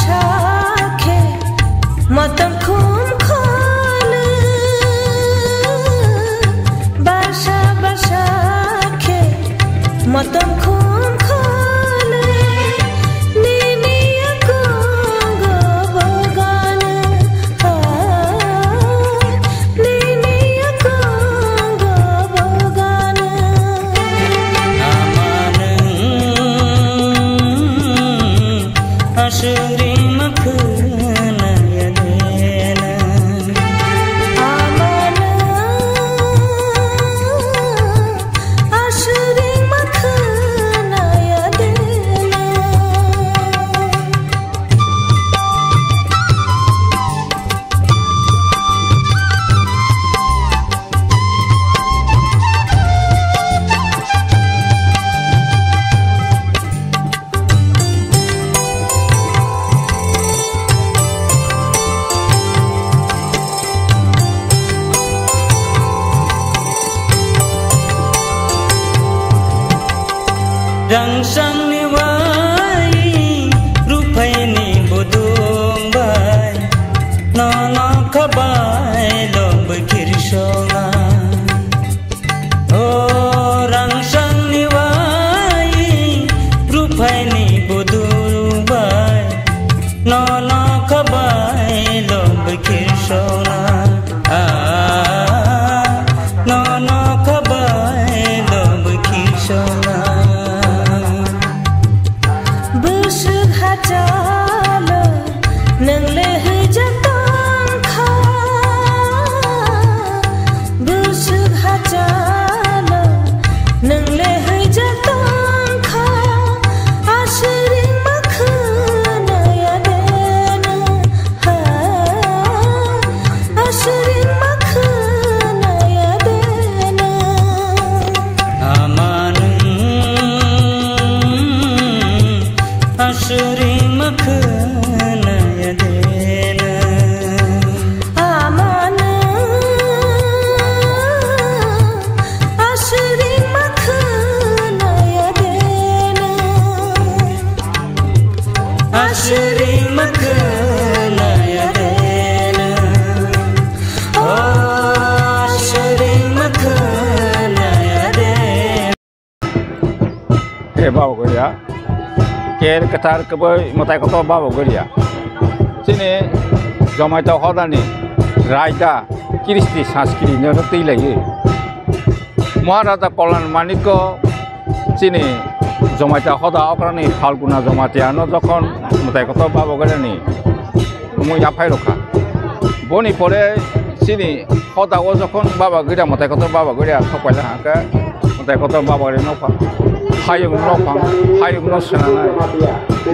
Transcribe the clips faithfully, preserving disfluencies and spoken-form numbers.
Sakhe motom khum kholu, basa basa khe motom khum kholu, nini yakungo bogana, ha, nini yakungo bogana. Amanung asuri makhna yadena. Amanung asuri makhna yadena. Rangsangni wai, ruphaini budung bai, nono khabai lobwi khirsonga. O rangsangni wai, ruphaini budung bai, nono khabai lobwi khirsonga. Ah, nono khabai lobwi khirsonga. Bwswk hachalo nwng le hwijak tongkha. Bwswk hachalo nwng le hwijak tongkha. Aswrwng makhna yadena. Ha, aswrwng makhna yadena. Amanung aswrwng makhna yadena. Amanung aswrwng makhna yadena. Aswrwng makhna yadena. O aswrwng makhna yadena. He Baba Goria. Ker kwthar kwbwi mwtai kotor Baba Goria. Chini Jomaita hodani raida kristi sanskrit no twi laiwi. Maharaja Kollan Manikko chini Jomaita hoda okrani Phalguna Jamatia no jokhon mwtai kotor Baba Goria ni omo yaphai rokha. Boni pore chini hoda o jokhon Baba Goria mwtai kotor Baba Goria thok paila hangkhe mwtai kotor Baba Goria no pha hayung no pha hayung no swnanai.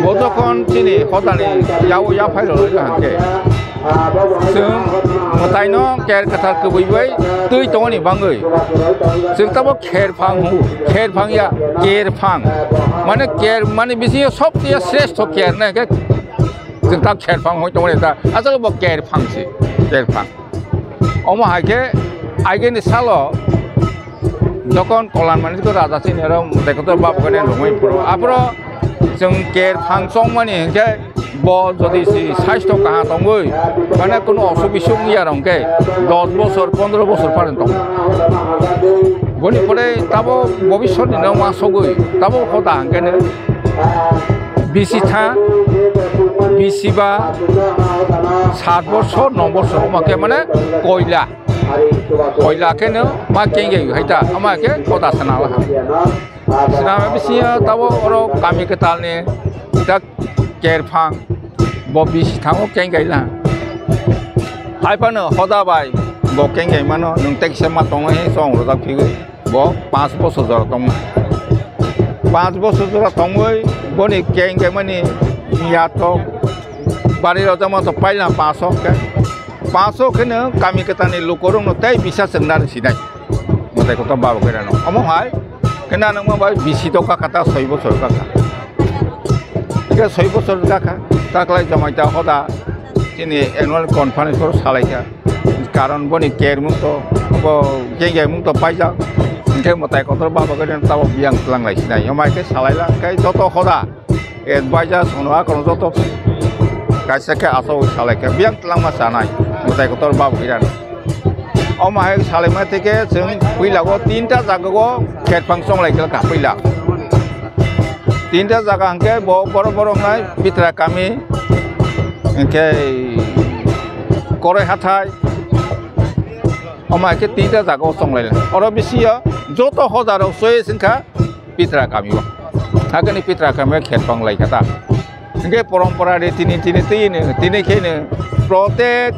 Bo jokhon chini hodani yao yaphai rokha hangkhe Chwng mwtaino ker kwthar kwbwi bai twi tongoni bangwi chwng tamo kher phang hwngo, kher phang ya, ker phang. Mane ker, mane bisingo sobcheye sreshto ker na hwnkhe chwng ta kher phang hwnwi tongmani ta, asole bo ker phang se, ker phang. Omo hai khe agini salo Jokhon Kollan Manikko raja chini oro mwtai kotor Baba Goria ni rwngmani phuru. Aphuru chwng ker phang chongmani hwnkhe bo jodi si saisto kaham tongwi, mane kunu osuk bisuk wngya rw hwnkhe dos bosor, pondro bosor phano tong. Boni pore tabo bobiswt ni no ma sogwi, tabo hoda hwnkhe no bisi tha, bisi ba, sat bosor, no bosor, omo khe mane koila. Koila khe no ma kengei hai ta, ama khe hoda sana la. Sina bisingo tabo oro kami kwtal ni ta ker phang bo bisi thango kengei la. Hai phano hoda bai bo kengei mano, nwng tekse ma tongo he chong rojak phigwi. Bo panch bosor jora tongma. Panch bosor jora tongwi boni kengei mani miya thok bari rojak ma to paila panch khe. Panch khe no kami kwtal ni lukurok no tei bisa chwngna sinai. Mwtai kotor Baba Goria no. Omo hai khe na nangma bai bisi to kaka ta soi bosor kaka. Khe soi bosor kaka. Taklai Jomaita hoda chini annual conference o salaikha. Karon boni kermung to, bo kengei mung to paijak. Hwnkhe mwtai kotor Baba Goria no tabo biyang twlang lai sinai. Omo hai khe salaila khe joto hoda. Advisor sono akono joto Kaisa khe aswk salai khe biyang twlangma chanai, mwtai kotor Baba Giran. Omo hai salaima theke chwng puila o tinta jaga o kherphang chonglai khe kha puila. Tinta jaga hwnkhe bo borok borok nai Pitra kami, hwnkhe Koroi hathai, omo hai khe tinta jaga o chonglai lai. Oro bisi o joto hoda rok choice wngkha Pitra kami o. Hakhe ni Pitra kami o kherphang lai kha ta. Hingke porompora de tini, tini, tini, tini khe no protek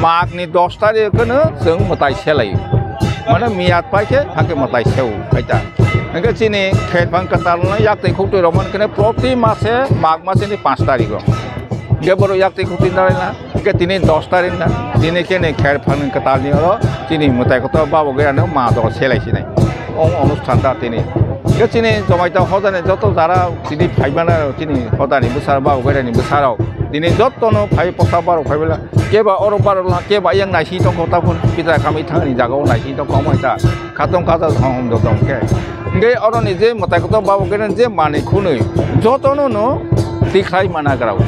Magh ni dos tarikh no chwng mwtai selai. Mane miyat pai khe hakhe mwtai seu kaita. Hingke chini kherphang kwtal no yaktwi khuktwi rok man khe proti mase Magh mase ni panch tarikh o. Hingke borok yaktwi khuktwi nalai na. Hingke tini dos tarikh na, tini khe ni kherphang kwtal ni oro chini mwtai kotor Baba Giran no ma do selai sinai. Ong onusthan da tini. Hingke chini Jomaita hoda ni joto jara tini phaimana chini hoda ni bwsa Baba Giran ni bwsa rok. Tini joto no phai posa barok phai bela. Keba oro barok la, keba yang naising tongkho ta phun Pitra kami thangni jaga o naising tongkho omo hai ta. Khatong kaja hom do tong khe. Hingke oro ni je mwtai kotor Baba Giran je manwi khunui joto no no tikhlai mana grao.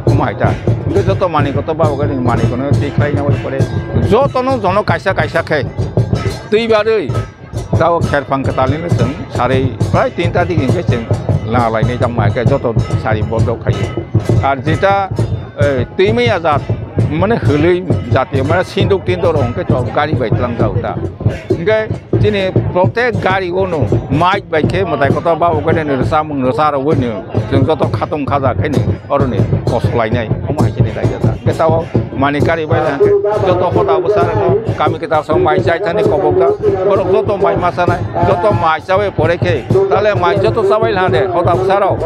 Omo hai ta. Hingke joto manwi kotor Baba Giran ni manwi kono tikhlai na oi pore. Joto no jono kaisa kaisa khe twi barwi tao kherphang kwtal ni no chwng sarwi prai tinta digi hingke chwng na lainai tang ma khe joto sari bondo khai. Ar jeta, eh, twi maya jat mane hwlwi jati mane sinduk tindok rok hingke to gari bai tlang jao ta. Hingke chini protek gari o no mic bai khe mwtai kotor Baba Giran ni rwchapmung rwcha rogwi no chwng joto khatung khaja khe ni oro ni kosok lainai omo hai khe ni laijak ta. Hingke tao manwi kari bai le hingke joto hoda bwsa rok no kami kwtal song mai chai thani kobok jak borok joto mai ma chanai joto mai chawi pore khe tale mai joto chabai la de hoda bwsa rok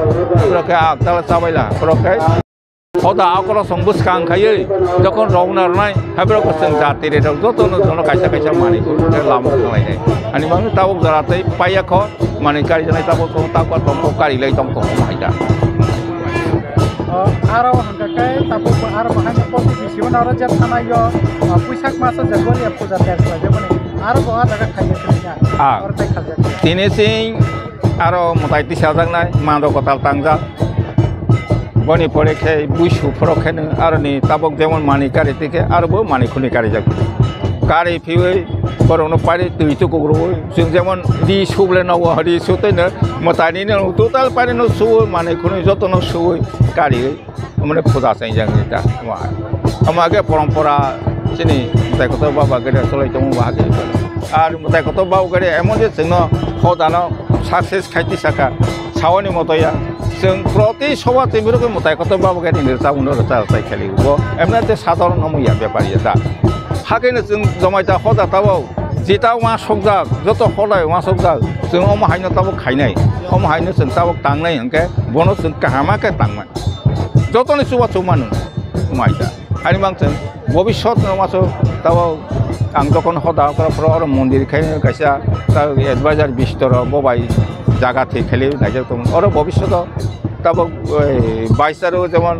borok khe ak tale chabai la borok khe. Hoda akorok chwng bwskang khaiwi, jokhon rwna rwnai, haiborok chwng jati rok jotono jono kaisa kaisa manwi khe lama khlainai. Ani bagwi tabuk jora tei paiya kho, manwi karijaknai tabuk tong, tabuk tongkho, karilai tongkho, omo hai da. O, aro hwnkha khe tabuk bo aro bo haino posi bisi mano aro je thanai o, o, Puisak masa je Goria puja der khlaijak mani, aro bo a jaga khaijak khlaina, Ah. Aro tei khaijak. Tini sing aro mwtai tisajaknai, mando kwtal tangjak. Boni pore khe buisu phoro kheno aroni tabok jemon manwi kari twi khe aro bo manwi khwnwi karijak. Kari phiwi borokno pari twi tukukrwi chwng jemon ri suk le nogo, ri sutwi no mwtaini no total pari no suwi manwi khwnwi jotono suwi kariwi. Omo ni puja chaingjak ni ta omo hai. Omo age porompora chini mwtai kotor Baba Giran cholai tongmo bo age. Ar mwtai kotor Baba Giran emon je chwngno hodano success khai twi saka. Sawani moto ya. Chwng proti soba twi borok mwtai kotor Baba Giran ni rwchapmung no rwcha rwchai khali bo. Emne te sadharon omo ya bepar ya ta. Hakhe no chwng Jomaita hoda tabok jeta uansukjak, joto hodai uansukjak. Chwng omo haino tabok khainai. Omo haino chwng tabok tangnai hwnkhe bono chwng kaham khe tangmani. Jotoni chuba chuma nung, mai ta. Ani mang chwng, bobisot no maso, tabo ang jokon hoda okra pro oro mondir khai kaisa, ta advisor bistor bo bai jaga thik khali naijak tong. Oro bobisot tabo, eh, baisaro jemon,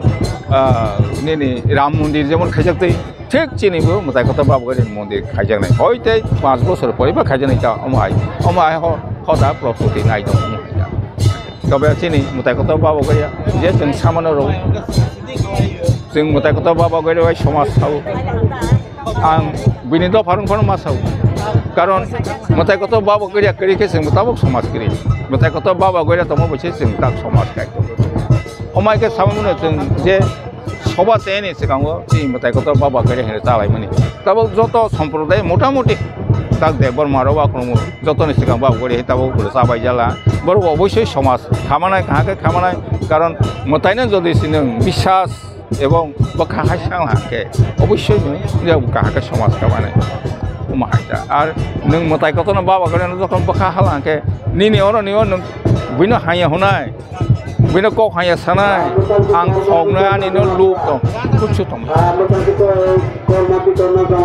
ah, nini Ram mondir jemon khaijak tei, thik chini bo mwtai kotor Baba Giran mondir khaijaknai. Hoi tei panch bosor pore ba khaijaknai ta omo hai. Omo hai ho, hoda prostuti nai tong omo hai ta. Tobe chini mwtai kotor Baba Giran je chwng samano rw. Chwng mwtai kotor Baba Giran bai somaj sao. Ang bini dopha rwng phano ma sao. Karon mwtai kotor Baba Giran kwrwi khe chwng tabok somaj kwrwi. Mwtai kotor Baba Giran tongma bai se chwng tak somaj kai. Omai khe samano chwng je soba teni swkango chini mwtai kotor Baba Giran hinwi chalaimani. Tabok joto somproday motamuti tak Debbarma rok ba khulumgo jotoni swkang Baba Giran hinwi tabok bwrwi chabai jala. Borok oboisoi somaj khamanai, kaham khe khamanai, karon mwtaino jodi si nwng biswas ebong bwkha hai sang khe oboisoi nwng kaham khe somaj khamanai. Omo hai ta. Ar nwng mwtai kotorno Baba Giran jokhon bwkha hala khe nini oro ni o nwng buino haya hunai. Bini kok haya sanai, ang khokno ani no luk tong, kuchu tong.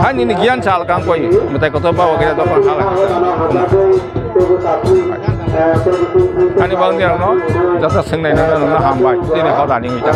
Hai nini giyan sal kang koi, mwtai kotor Baba Giran dokan hala. Ani bang dia no, jata sengnai no no hambai, tini hoda ni uita.